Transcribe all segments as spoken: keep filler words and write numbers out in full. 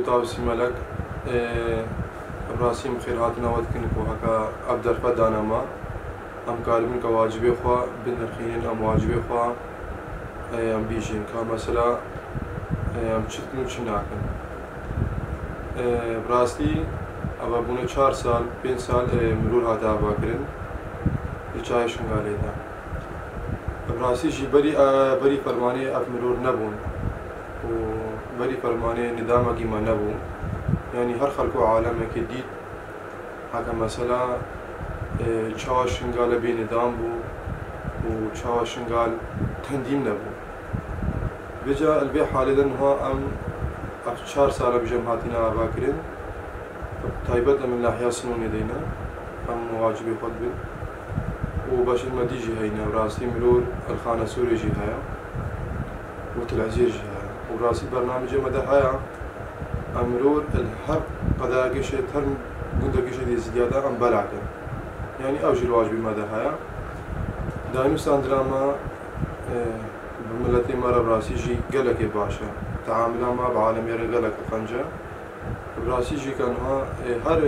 Tawsî Melek, e, rastî em xêrhatina we dikin ku heka ev derfet dane me, em karibin ke wacibê xwe binirxînin, em wacibê xwe, e, em bîjin ka mesela, e, em çi dikin û çi nakin. E, bi rastî, eva bûne çar sal, pênc sal, e, miror hate avakirin li Çiyayê Şingalê de. Bi rastî jî berî, e, berî fermanê ev miror nebûn û berî fermanê nidamekî me nebû. Yanî her xelk û alemekê dît, heke mesela, e, çawa Şingal bê nidam bû û çawa Şingal tendîm nebû. Vêca li vê halê de niha em ev çar sal e bije em hatine avakirin. Taybet em li nahiya Sinûnê de ne, em wacibê xwe dibin. Û beşên me dî jî heyne, rastî miror li Xanesorê jî heye û Til Ezêr jî heye. Û rastî bernamecê me de heye, em miror li her qedayekê şê, her gundekê şê dê zîdiya de em belakin. Yanî ew jî li wacibê me de heye. Daîm standira me, e, bi miletê me re bi rastî jî gelekê baş e. Teamila me bi alemê re gelek qenc e. Bi rastî jî ka niha, e, her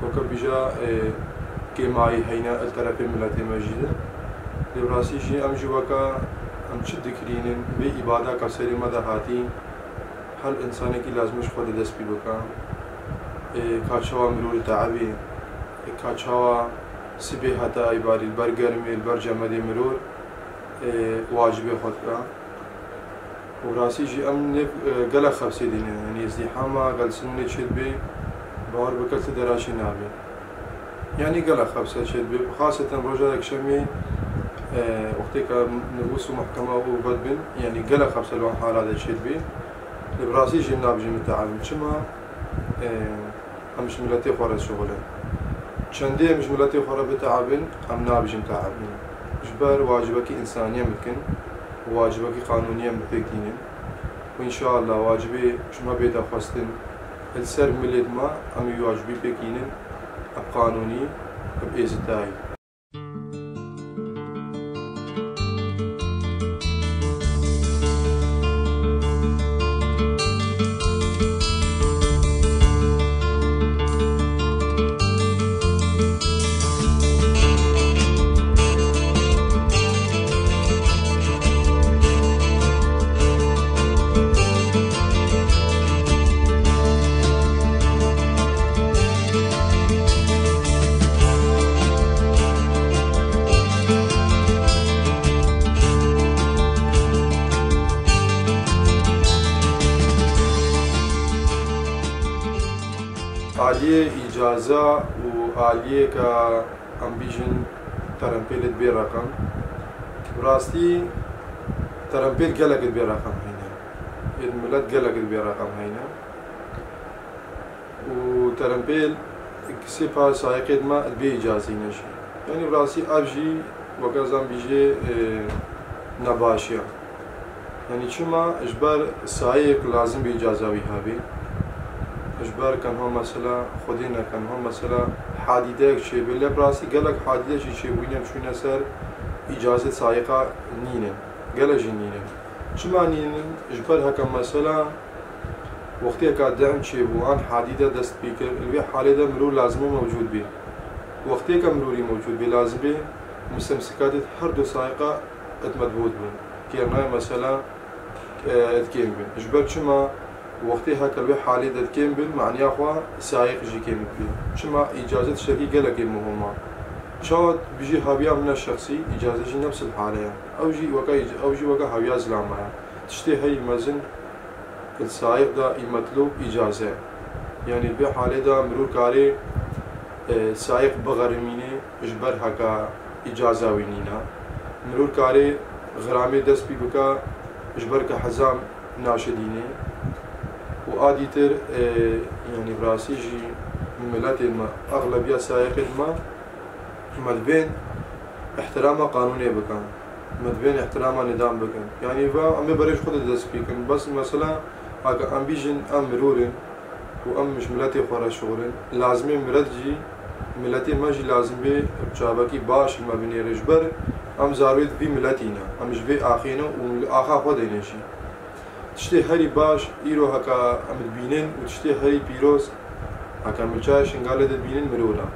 weke bîja, e, kêmayî heyne li terefê miletê me jî de. Lê bi rastî jî em jî weke em çi dikirînin, vê îbada ka serê me de hatî, her însanekî lazim e ji xwe de dest pê bike. E, ka çawa miror teebê, e, ka çawa sibê heta êvarî li ber germê, li ber cemedê miror, e, wacibê xwe dike. Û rastî jî em nê, e, gelek xebsê dînin. Yanî îzdîhama gel Sinûnê çêdibê, bawer bike ti deraşê nabê. Yanî gelek xebse çêdibê. Xaseten roja yekşemê, e, wextê ke nivûs û mehkema û vedbin, yanî gelek xebse li wan hala de çêdibê. Lê bi rastî jî em nabijin miteabin. Çima? E, Em ji miletê xwe re şixulin. Çendê em ji miletê xwe re biteabin, em nabijin teabin. Ji ber wacibekî însaniyê em dikin, wacibekî qanûnî em bi pêk tînin. Û înşeallah wacibê ji me bête xwestin, li ser milêt me em ê wacibî pêk înin, bi qanûnî, bi êzitayî. Aliyê îcaza û aliyê ke em bîjin terempêlê dibê reqem. Bi rastî terempêl gelek dibê reqem heyne. Ê milet gelek dibê reqem heyne. Û terempêl sê par sayiqê dima dibê îcazî ne jî. Yanî bi rastî ev jî weke zan bîjê, e, nebaşiya. Yanî çima ji ber sayek lazim bê îcaza wî hebê. Ji ber kenha mesela Xwedê nekenha mesela hadîdeyek çêbê. Lê bi rastî gelek hadîde jî çêbûyîne çûyîne ser îcazet sayiqa nîne. Gelek jî nîne. Çima nînin? Ji ber heke mesela wextê ka dehm çêbû an hadîde dest pê kir, li vê halê de mirov lazim e mewcûd bê. Wextê ke mirorî mewcûd bê, lazim bê mustemsikatê her du sayiqa et medbût bin. Kêrnayê mesela, e, et kêm bin. Ji ber çima wextê heke li wê halê de kêm bin, maniya xwe sayiq jî kêm dibê. Çima îcazet şerî gelekê muhim e. Çawa bijî haviya min e şexsî, îcazet jî nefs il hale ye. Ew jî weke îc-, ew jî weke haviya zilama ye. Tiştê heyî mezin, Di sayiq de î metlûb îcaze. Yanî vê halê de mirûr karê, e, sayiq bigerimînê ji ber heka îcaza wî nîne. Mirûr karê xiramê dest pî bike ji ber ke hezam naşidînê. Û a dîtir, e, yanî bi rastî jî miletên me, exlebiya sayiqên me, me dibên ihtirama qanûnê bikin. Me dibên ihtirama nizam bikin. Yanî va em ê berê ji xwe de dest pê kin. Bes mesela, haka em bîjin em mirûr in û em ji miletê xwe re şixulin. Lazimê milet jî, miletê me jî lazim bê çavekî baş li me binêre. Ji ber em zarokê vî miletî ne. Em ji vê axê ne û li axa xwe de ne jî. Tiştê herî baş îro heka em dibînin û tiştê herî pîroz heka em li çaya Şingalê de dibînin miror e.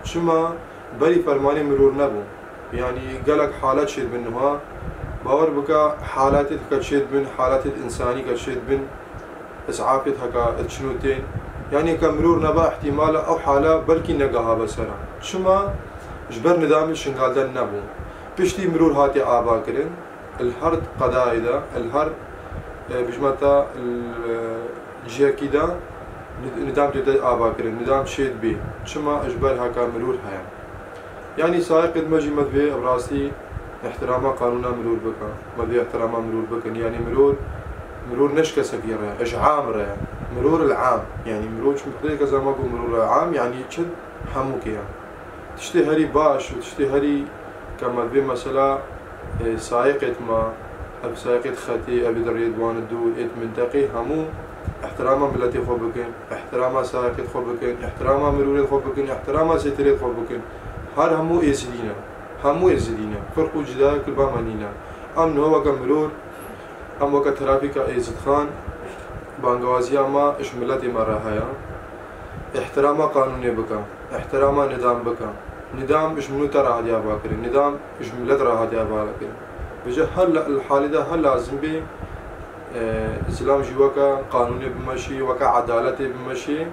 Çima? Berî fermanê miror nebû. Yanî gelek halet çêdibin niha. Bawer bike haletê dike çêdibin, haletê însanî ke çêdibin, îsafê heka çin û tên. Yanî ke miror neba îhtîmal e ew hale belkî negehabe ser e. Çima? Ji ber nizamê Şingal de nebû. Piştî miror hatiye ava kirin, li her qedayê de, li her, e, bijmeta, li, e, cihekî de nid-, nidam tê de ava kirin, nidam çê dibê. Çima? Ji ber heka miror heye. Yanî sayiqê me jî me divê ev rastî ihtirama qanûna miror bike. Me divê ihtirama miror bikin. Yanî miror, miror ne ji kesekî re ye, ji am re ye. Miror il am. Yanî miror çimkirê ke zama ku miror il am, yanî çi hemû ke ye. Tiştê herî baş û tiştê herî ke me divê mesela, e, sayiqêt me, ev sayiqêt xetê, ev di rêd wan dûr, êt minteqê hemû ihtirama miletê xwe bikin, ihtirama sayiqêt xwe bikin, ihtirama mirûrêt xwe bikin, ihtirama sêtirêt xwe bikin. Her hemû êzidî ne. Hemû êzidî ne. Firq û cida kil ba me nîne. Em niha weke miror, em weke terafîka Êzidxan, bangawaziya me ji miletê me re heye. Îhtirama qanûnê bike, îhtirama nizam bike. Nizam ji min û te re hatiye ava kirin, nizam ji milet re hatiye ava kirin. Vêca her la-, li halê de her lazim bê, e, zilam jî weke qanûnê bimeşî, weke edaletê bimeşî,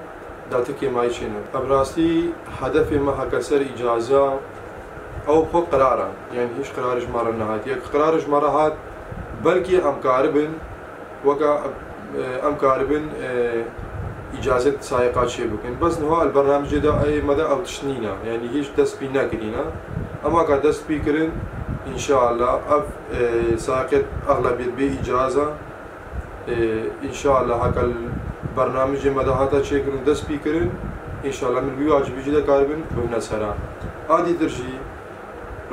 da ti kêmayî çêne. Ev rastî hedefê me heke ser îcaza, ew xwe qerar e. Yanî hîç qerar ji me re nehatiye. Qerar ji me re hat, belkî em karibin, weke, e, em karibin, e, îcazet sayiqa çê bikin. Bes niha li bernamecê de ê me de ew tişt nîne. Yanî hîç dest pî nekirîne. Em weke dest pî kirin, înşeallah, ev, e, sayiqê exlebiyet bê îcaza, e, înşeallah, heke li bernamecê me de hate çêkirin û dest pî kirin, înşeallah, min wî wacibî jî de karibin bibine sera. A dîtir jî,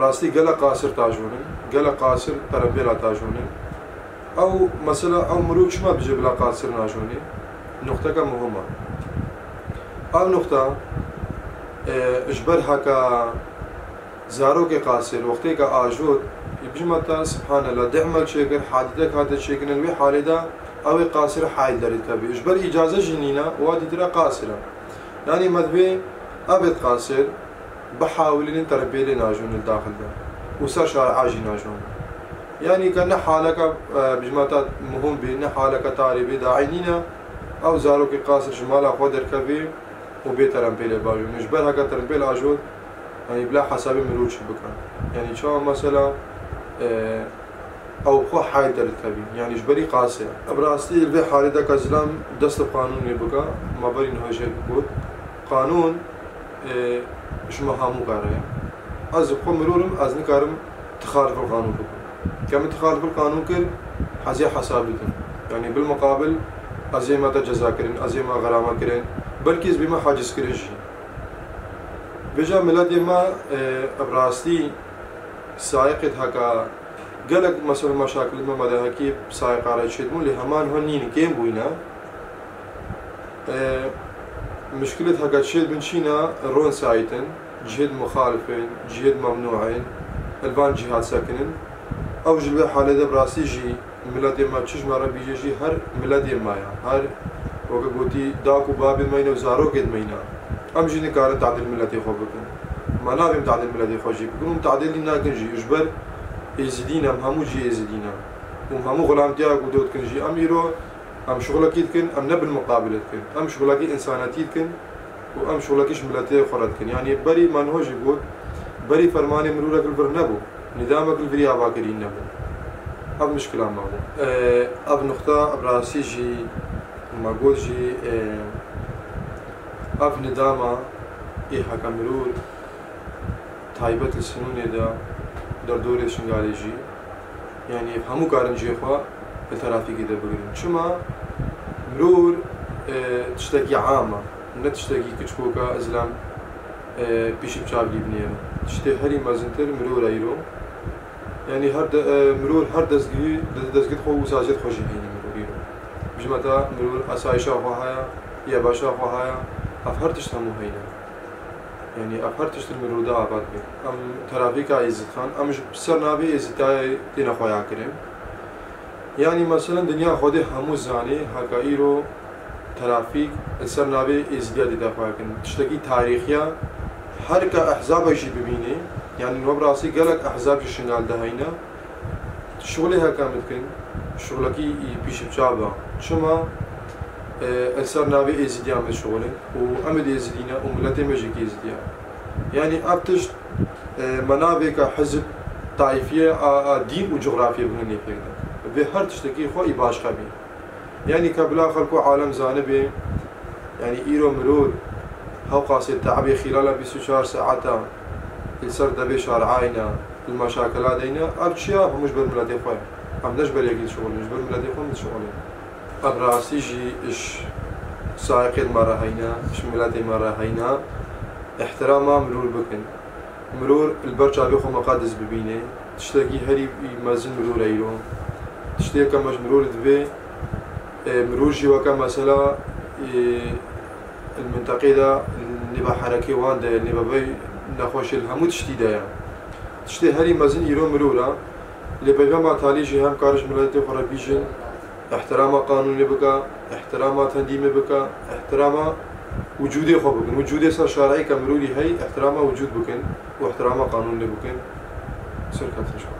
rastî gelek qasir tajon in, gelek qasir terepêla tajon in. Ew mesela, ew mirov çima bije bila qasir najonê? Nuqteke muhim e. Ew nuqta, e, ji ber heke zarokê qasir, wextê ke ajot, ê bijima te, subhanallah, deh mel çêkir, hadîdek hate çêkirin, li wê halê de ew ê qasir heyl derê dikevê. Ji ber îcaze jî nîne, wa dîtire qasir e. Yanî me divê ev êt qasir, bihawilînin terepêlê najon li daxil de û ser şaria jî najon. Yanî ke ne haleke, e, bijima te muhim bê, ne haleke tarî bê, daî nîne ew zarokê qasir ji mala xwe derkevê û bê terempêlê bajon. Ji ber heke terempêl ajot, yanî bila hesabê mirov çi bikin. Yanî çawa mesela, e, ew xwe heyl derdikevî, yanî ji berî qasê. Ev rastî li vê halê de ke zilam dest bi qanûnê bike, me berî niha jê got, qanûn, e, ji me hemû kar e. Ez ji xwe mirov im, ez nikarim tixalifil qanûn bikim. Ke min tixalifil qanûn kir, ez ê hesab bidim. Yanî bil miqabil ez ê me te ceza kirin, ez ê me xerame kirin, belkî ez bîme haciz kirin jî. Vêca miletê me, e, ev rastî sayiqêt heke Gelek mesela meşakil me, me de hekî sayiqa re çêdibûn, lê heman hûn nîn, kêm bûyne. E, mişkilêt heke çêdibin çîne, ron sayîtin, cihêd muxalif in, cihêd memnû in, li van cihad sekinin. Ew ji li vê halê de bi rastî jî miletê me çi ji me re bîje jî her miletê me ye. Her weke gotî dak û babê me yine û zarokêt me yine. Em jî nikarin tadîl miletê xwe bikin. Me navê em tadîl miletê xwe jî bikin û em tadîlî nakin jî. Ji ber êzidî ne, em hemû jî êzidî ne. Û em hemû xulamtiya ku dot dikin jî. Em îro, em şixulekî dikin, em ne bil miqabilê dikin. Em şixulekî însanetî dikin û em şixulekî ji miletê xwe re dikin. Yanî berî me niho jî got, berî fermanê mirûrek li vir nebû. Nîdamek li virî ava kirî nebû. Ev mişkila me bû. Ev nuqta bi rastî jî me got jî, ev nîdama ê heke mirûr taybet li Sinûnê de, derdorê Şingalê jî, yanî hemû karin cihê xwe li terafîkê de bigirin. Çima? Mirûr, e, tiştekî am e, ne tiştekî kiçikok e, zilam, e, pişî bi çavlî binêre. Tiştê herî mezintir mirûr e îro. Yanî her de, e, mirûr her dezgehî, di dezgehê xwe û saziyê xwe jî heyne mirûr îro. Bijima te mirûr asayişa xwe heye, yebaşa xwe heye, ev her tişt hemû heyne. Yanî ev her tişt li mirûr de ava dibe. Em terafîka Êzidxan, em ji ser navê Êzidayê têne xweya kirin. Yanî meselen dinya Xwedê hemû zanê, heka îro trafîk li ser navê Êzidiya dide xwe kin. Tiştekî tarîxiya, her ka ehzaba jî bibînê, yanî niha bi rastî gelek ehzab ji Şingal de heyne, şixulê heka min dikin, şixulekî pîşibiçav be. Çima, e, li ser navê Êzidiya min dişixulin û em ê Êzidî ne û miletê me jî Êzidiya. Yanî ev tişt, e, me navêka hizb, taîfiyê a, a dîn û cografiyê bûne nêpêk de. Vê her tiştekî xwe î başqa bî. Yanî ke bila xelk û alem zanibê, yanî îro miror hewqasê te'bê xîlala bîst û çar saeta li ser devê şar'ayna, li meşakila deyna, ev çiya hemû ji ber miletê xwe ye. Em ne ji ber yekî dişixulin, ji ber miletê xwe min dişixulin. Ev rastî jî ji sayiqên me re heyne, ji miletê me re heyne, ihtirama miror bikin. Miror li ber çavê xwe miqedes bibîne. Tiştekî herî mezin miror e îro. Tiştê ke me ji miror divê, e, miror jî weke mesela, e, li minteqê de nêba herekê wan de, nêba vê nexweşê li hemû tiştî de ye. Tiştê herî mezin îro miror e. Lê peyvema talî jî hem kar ji miletê xwe re bîjin, ihtirama qanûnê bike, ihtirama tendîmê bike, ihtirama wicûdê xwe bikin. Wicûdê ser şareyê ke mirorî hey, ihtirama wicûd bikin û ihtirama qanûnê bikin. Ser ketin ji xwe.